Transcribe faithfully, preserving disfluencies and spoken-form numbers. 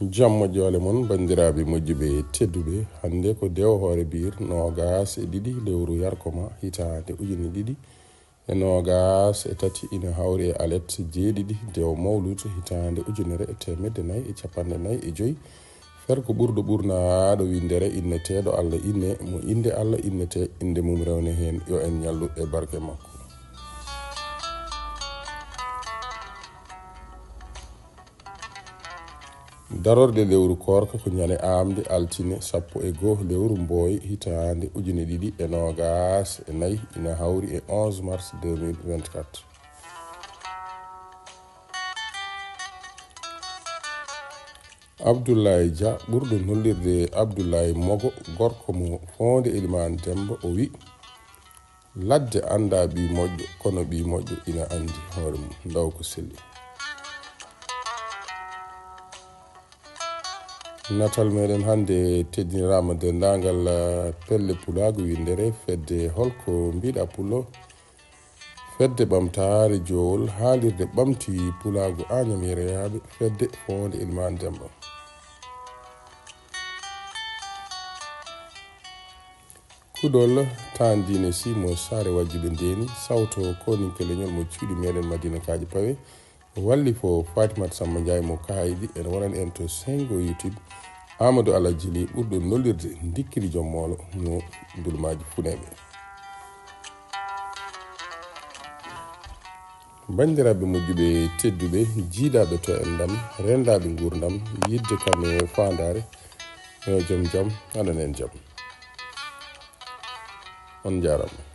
Jam moƴƴoole mon, banndiraaɓe moƴƴuɓe tedduɓe. Hannde ko dewo hoore biir noogaas e ɗiɗi lewru yarkoma hitaande ujine ɗiɗi e noogaas e tati, ina hawri e alet jeeɗiɗi dewo mawlud hitaande ujunere e teemedde nayi e capanɗe nayi e joyi. Ferko ɓurɗo ɓurnaaɗo winndere inneteeɗo Allah inne, mo innde Allah innete, innde mum rewne heen, yo en ñallu e barke makko. Darorɗe lewru koorka ko ñande aamde altine sappo e goo lewru mbooy hitaande ujine ɗiɗi e noogaas e nayi, ina hawri e onze mars deux mille vingt-quatre. Abdoulaye Dia, ɓurɗo nollirde Abdoulaye Mogo, gorko mo Foonde Elimane Demba, o wi: "Ladde anndaa ɓii moƴƴo, kono ɓii moƴƴo ina anndi hoore mum." Ndaw ko selli. Natal meɗen hannde teddiniraama denndaangal, eh, pelle pulaagu winndere fedde Holko Mbiɗa Pulo. Fedde Ɓamtaare Joowol, haalirde ɓamti pulaagu Añam Yereyaaɓe, fedde Foonde Elimane Demba. Kuɗol Taan Diine Sy mo Saare Wajjuɓe Ndeeni, sawto kooninke leñol mo cuuɗi meɗen Madina Kaaƴe Pawe, wallifo Fatimata Samba Ndiaye mo Kaydi, ene wonani en to senngo YouTube, Amadou Alhaji Ly, ɓurɗo nollirde Ndikkiri Joom Moolo mo Ndulmaaji Funeeɓe. Banndiraaɓe moƴƴuɓe tedduɓe, jiidaaɓe to enɗam, renndaaɓe nguurndam, yiɗde kam e faandaare, yo jom jam waɗan en jam. On njaaraama.